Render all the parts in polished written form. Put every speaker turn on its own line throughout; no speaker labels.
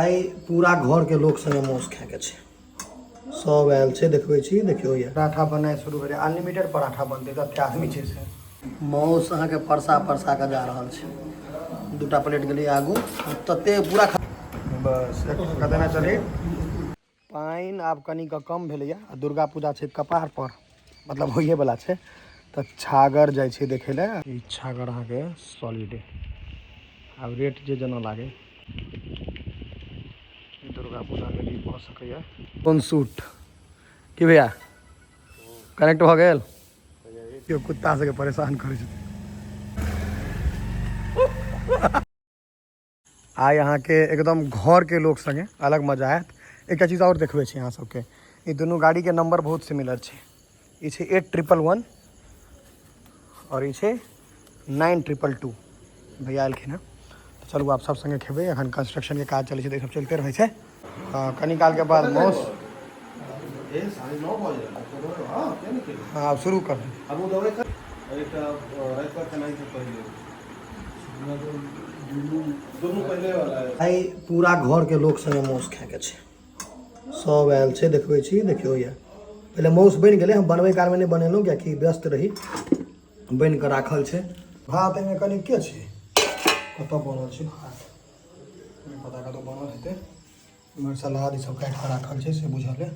आइ पूरा घरके लोक संगे मासु खायके छै। सब आयल छै, देखबै छी। देखियौ, ये पराठा बनाइ शुरू भेलै। अनलिमिटेड पराठा बनतै, तते आदमी छै से। मासु अहाँके परसा परसा कऽ जा रहल छै। दूटा प्लेट गेलै आगू, तते पूरा बस कतेना चली। पानि आब कनिक कम भेलैए आ दुर्गा पूजा छै कपार पर, मतलब होइएवला छै, तऽ छागर जाइ छै देखै लए। ई छागर अहाँके सॉलिड, आब रेट जे जेना लागै। दुर्गा पूजा लेल ई भऽ सकैए। कोन सूट की भैया कनेक्ट भऽ गेल? केओ कुत्ता सबके परेशान करै छथिन। आइ अहाँके एकदम घरके लोक संगे अलग मजा आयत। एकटा चीज आओर देखबै छी अहाँ सबके, ई दुनू गाड़ीके नंबर बहुत सिमिलर छै। ई छै 8111 आओर ई छै 9222। भैया एलखिन हँ, तऽ चलू आब सब संगे खेबै। एखन कंस्ट्रक्शनके काज चलै छै, तऽ ई सब चलिते रहै छै। हँ, कनी कालके बाद माउस। हँ, आब शुरू कर। आइ पूरा घरके लोक संगे माउस खायके छै। सब आयल छै, देखबै छी। देखियौ, ये पहिले माउस बनि गेलै। हम बनबै कालमे नहि बनेलहुँ, कियाकि व्यस्त रही। बनि कऽ राखल छै। भात एहिमे कनि के छै, कतऽ बनल छै भात नहि पता, कतऽ बनल हेतै। इम्हर सलाद ई सब काटि कऽ राखल छै, से बुझल अइ।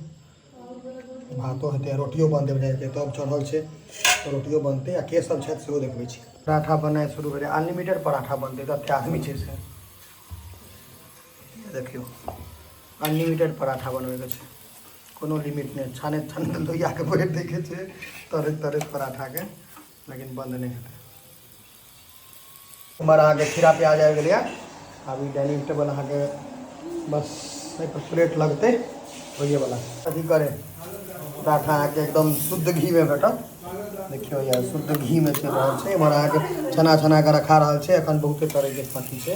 भातो हेतै, रोटियो बनतै बुझाइ, तब चढ़ल छै तऽ रोटियो बनतै। आ के सब छथि सेहो देखबै छी। पराठा बनाइ शुरू भेलै। अनलिमिटेड पराठा बनतै, तते आदमी छै से। देखियौ, अनलिमिटेड पराठा बनबैके छै, कोनो लिमिट नहि। छानैत छानैत लोहियाके भरि दैके छै तरैत तरैत पराठाके, लेकिन बन्द नहि हेतै। हमर अहाँके खीरा प्याज आबि गेलैए। आब ई डाइनिंग टेबल अहाँके बस एहिपर प्लेट लगतै, होइएवला। अथी करे पराठा अहाँके एकदम शुद्ध घीमे भेटत। देखियौ, यार, शुद्ध घीमे चलि रहल छै। एम्हर अहाँके छना छना कऽ रखा रहल छै। एखन बहुते तरहके अथी छै,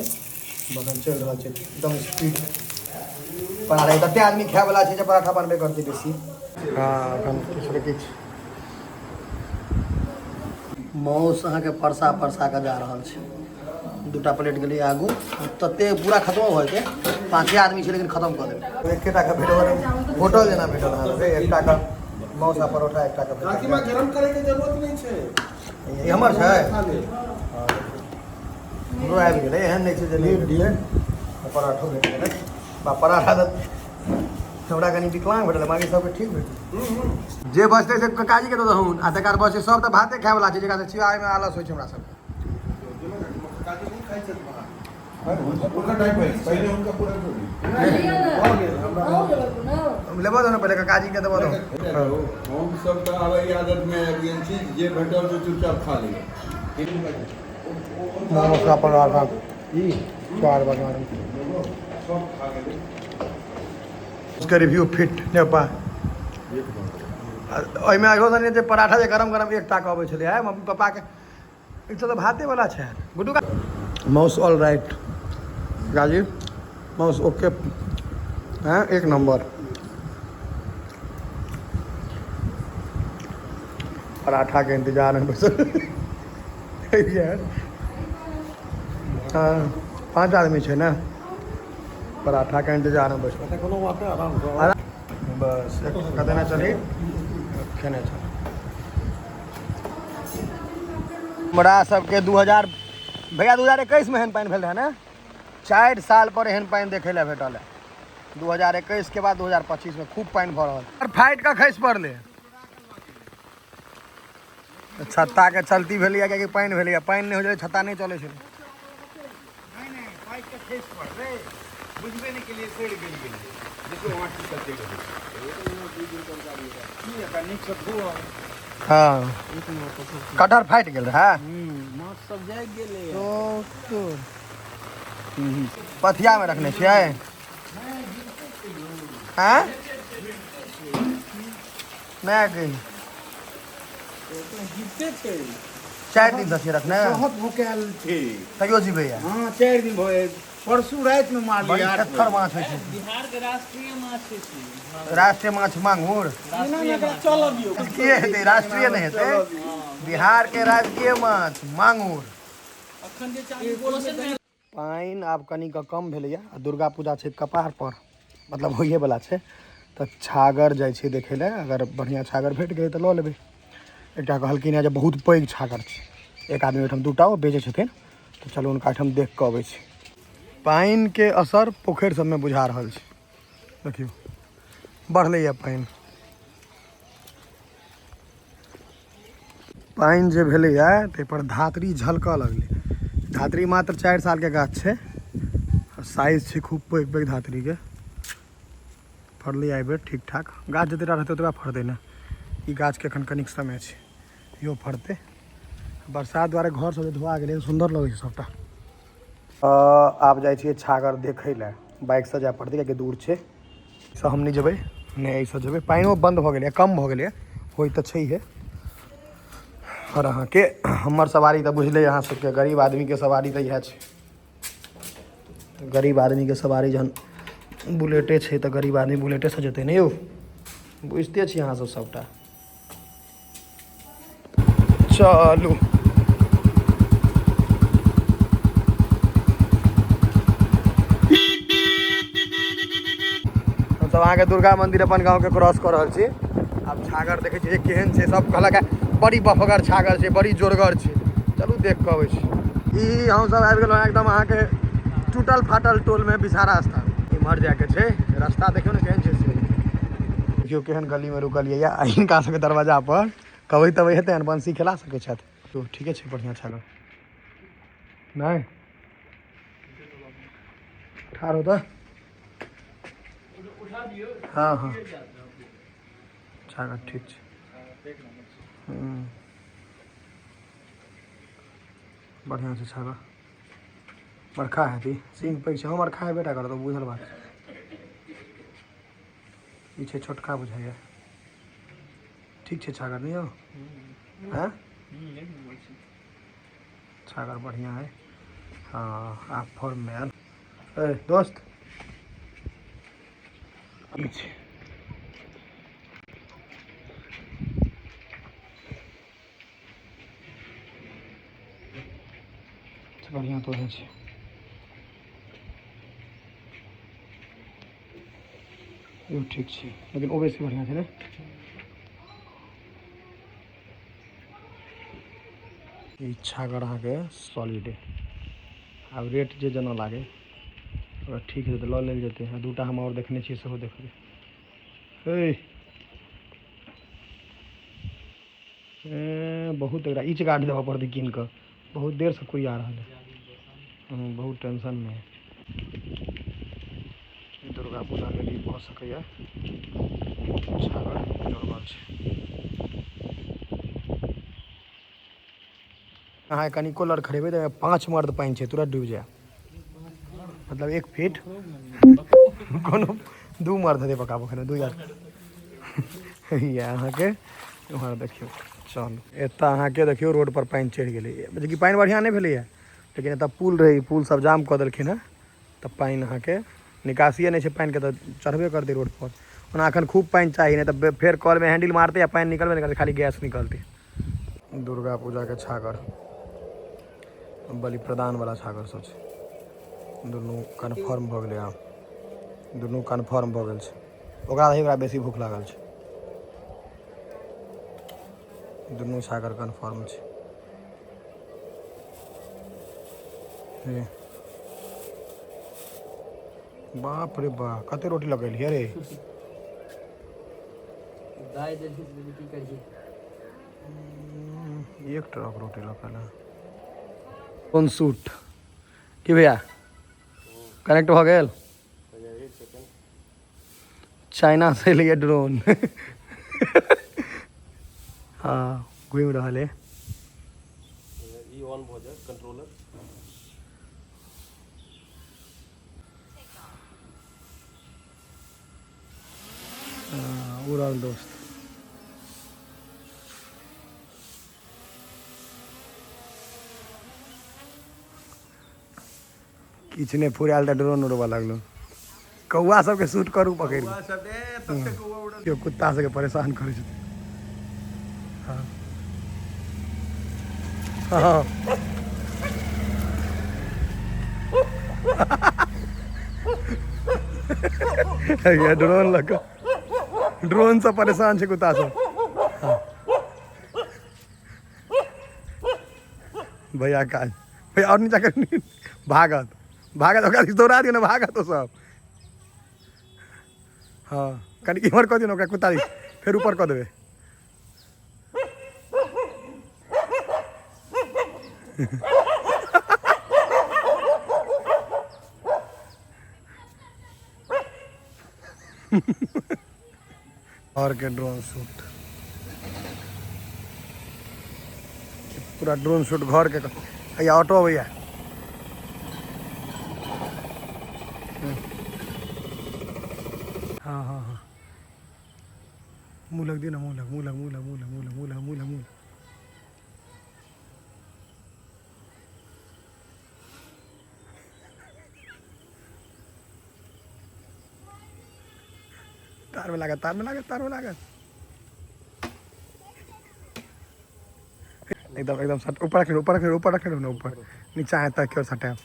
बगल चलि रहल छै एकदम स्पीड पराठा। तते आदमी खायवला छै जे पराठा बनबे करतै बेसी। हँ, एखन किछु ने किछु। माउस अहाँके परसा परसा कऽ जा रहल छै। दूटा प्लेट गेलै आगू, तते पूरा खत्मो भऽ जेतै। पाँचे आदमी छै, लेकिन खत्म कऽ देबै। एकेटा के भेटल, होटल जेना भेटल अहाँके एकटा के माउस आ परोठा एकटा के भेटल।
गरम करे के जरूरत नहीं छै।
ई हमर छै, हमरो आबि गेलै। एहन नहि छै जे नहि भेटलै। पराठो भेट गेलै। बा, पराठा तऽ हमरा कनि विकलांग भेटल, बाकी सबके ठीक भेटल। जे बचतै से काकाजीके दऽ दहुन आ तकर बचतै सब तऽ भाते खायवला छै, जकरा चिबाबैमे आलस होइ छै हमरा सबके। लेबऽ दो ने पहिले, काकाजीके देबऽ दो।
हम सब तऽ आब एहि आदत मे आबि गेल छी, जे भेटल से चुपचाप खा ली।
मसला पराठा चार बजा। उसके रिव्यू फिट नेपा ओहिमे इहो सने जे पराठा जे गरम गरम एकटा के अबै छलै है मम्मी पापाके। एक तऽ भाते वाला छै गुड्डू का। माउस ऑल राइट गाजी, माउस ओके हैं, एक नंबर। पराठा के इंतजार में बैसल। हाँ, पाँच आदमी छै ने, पराठा के इंतजार में बैसल। बस कतेना चली खेने चल। हमरा सबके 2000, भैया, 2021 में एहन पानि भेल रहै ने? 4 साल पर एहन पानि देखै लए भेटल है। 2021 के बाद 2025 में खूब पानि भऽ रहल। फाटि कऽ खसि पड़लै। छत्ता के चलती भेलैया, कियाकि पानि भेलैया। पानि नहि होइ छलै, छत्ता नहि चलै छलै।
पाइप के खसि पड़लै, बुझबे नहि केलियै, सड़ि गेल गेलै। देखियौ आँटी कतेक रहै की, एकरा नीकसँ धो।
हँ, कटहर फाटि गेल रहै।
माछ सब जागि गेलै।
तो पथियामे रखने छियै? आँय, नहि गई।
जीते छै।
4 दिनसँ छियै रखने।
बहुत भुकायल छै।
तैयो जीबैया?
हँ, 4 दिन भऽ गेल। परसू रातिमे
बड़ी
मारलियै 8
खत्थर
बजे।
माछ होइ छै।
बिहार के राष्ट्रीय माछ छै ई।
राष्ट्रीय माछ मांगुर।
राष्ट्रीय माछ।
चलऽ दियौ।
के हेतै? राष्ट्रीय नहि हेतै। बिहार के राजकीय माछ मांगुर।
अखन जे 40%
पानि आब कनिक कम भेलैए आ दुर्गा पूजा छै कपार पर, मतलब होइएवला छै। तऽ छागर जाइ छै देखै लए, अगर बढ़िआँ छागर भेट गेलै तऽ लऽ लेबै। एकटा कहलखिन हेँ जे बहुत पैघ छागर छै, एक आदमी ओहिठाम दूटा ओ बेचै छथिन, तऽ चलू हुनका एहिठाम देख कऽ अबै छी। पानिके असर पोखरि सबमे बुझा रहल छै, देखियौ बढ़लैए पानि। पानि जे भेलैए ताहिपर धात्री झलकऽ लगलै। धात्री मात्र 4 सालके गाछ छै, साइज छै खूब पैघ पैघ धात्रीके। फड़लै एहि बेर ठीक ठाक, गाछ जतेटा रहतै ओतबा फड़तै ने। ई गाछके एखन कनिक समय छै, इहो फड़तै। बरसात दुआरे घर सब जे धोआ गेलै, सुन्दर लगै छै सबटा। आब जाइ छियै छागर देखै लए, बाइकसँ जाय पड़तै कियाकि दूर छै। से हम नहि जेबै, नहि एहिसँ जेबै। पानिओ बन्द भऽ गेलैए, कम भऽ गेलैए, होइ तऽ छैहे। आओर अहाँके हमर सवारी तऽ बुझले अहाँ सबके, गरीब आदमीके सवारी तऽ इएह छै। गरीब आदमीके सवारी जहन बुलेटे छै तऽ गरीब आदमी बुलेटेसँ जेतै ने यौ, बुझिते छी अहाँ सब सबटा। चलू हमसब अहाँके दुर्गा मंदिर अपन गाँवके क्रॉस कऽ रहल छी। आब छागर देखै छियै केहन छै, सब कहलक बड़ी बफगर छागर छै, बड़ी जोरगर छै। चलू देख कऽ अबै छी। ई हमसब आबि गेलहुँ एकदम अहाँके टूटल फाटल टोलमे, बिसारा स्थान इम्हर जायके छै। रास्ता देखियौ ने केहन छै से, देखियौ केहन गलीमे रुकलियै या हिनका सबके दरवाजा पर कबै तबै हेतै, बंसी खेला सकै छथि। तो ठीके छै, बढ़िआँ छागर नहि ठाढ़ हो तऽ। हँ हँ छागर ठीक छै। बढ़िआँ छै छागर, बरखा हेतै, सिंह पैघ छै। हमर खाय बेटा करत, बुझल बात छै। ई छै छोटका बुझाइए, ठीक छै छागर नहीं हो। हाँ छागर बढ़िया है। हाँ आप फॉर्म में आयल। ए दोस्त ई छै बढ़िया तो है छै। इहो ठीक छै, लेकिन ओ बेसी बढ़िआँ छै ने। ई छागर अहाँके सॉलिड है। आब रेट जे जेना लागै, अगर ठीक हेतै तऽ लऽ लेल जेतै। आ दूटा हम आओर देखने छियै, सेहो देखबै। हे बहुत एकरा ईच गाड़ी देबऽ पड़तै कीन कऽ, बहुत देरसँ कोइ आ रहल है। बहुत टेंशनमे है। दुर्गा पूजा लेल ई भऽ सकैए छागर जोरगर छै। अहाँ कनिको लड़खड़ेबै तऽ 5 मर्द पानि छै, तुरंत डूबि जायब। मतलब 1 फीट कोनो 2 मर्द हेतै पक्का पोखरिमे, 2 यार। इएह अहाँके उम्हर देखियौ। चलू एतऽ अहाँके देखियौ रोड पर पानि चढ़ि गेलै, जेकि पानि बढ़िआँ नहि भेलैए, लेकिन एतऽ पुल रहै, पुल सब जाम कऽ देलखिन हेँ, तऽ पानि अहाँके निकासिए नहि छै पानिके, तऽ चढ़बे करतै रोड पर। ओना एखन खूब पानि चाही, नहि तऽ फेर कलमे हैंडल मारतै आ पानि निकलबे नहि करतै, खाली गैस निकलतै। दुर्गा पूजाके छागर, बलि प्रदान वाला छागर सब छै, दुनू कन्फर्म भऽ गेलै। आब दुनू कन्फर्म भऽ गेल छै। ओकरा रही ओकरा बेसी भूख लागल छै। दुनू छागर कन्फर्म छै। हे बाप रे बा, कते रोटी लगेलियै रे।
दाइ देलखिन तऽ की करियै।
एक ट्रक रोटी लगल है। कोन सूट की भैया कनेक्ट भऽ गेल? चाइना से एलैए ड्रोन। हाँ घुमि रहल है।
ई ऑन भऽ जायत कंट्रोलर।
हाँ, उड़ल दोस्त। किछु नहि फुरायल तऽ ड्रोन उड़बऽ लगलहुँ। कौआ सबके शूट करू पकड़ि कऽ। केओ कुत्ता सबके परेशान करै छथिन। हाँ हाँ हैया ड्रोन लऽ कऽ, ड्रोन सँ परेशान छै कुत्ता सब। भैया काज भैया और नीचा कर, भागत भागत, ओकरा दिस दौड़ा दियौ ने, भागत ओ सब। हँ कनि इम्हर कऽ दियौ ने ओकरा कुत्ता दिस, फेर ऊपर कऽ देबै। और के ड्रोन शूट, पूरा ड्रोन शूट घर के। भैया ऑटो अबैया। हाँ हाँ हाँ, मुँह लग दियौ ने, मुँह लग, मुँह लग, मुँह लग, मुँह लग, मुँह लग, मुँह लग, मुँह लग, मुँह लग। तार में लागत, तार में लागत, तार में लागत। एकदम एकदम सट ऊपर रखने, ऊपर रखने, ऊपर रखने ना, ऊपर नीचा है तक क्यों सटाएब।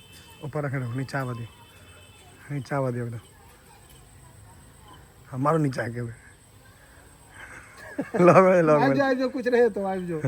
ऊपर रखने, नीचा आबऽ दियौ, नीचा आबऽ दियौ एकदम। हाँ मारू नीचा के लग लग।
आबि जाओ, कुछ रहे तो आबि जाओ।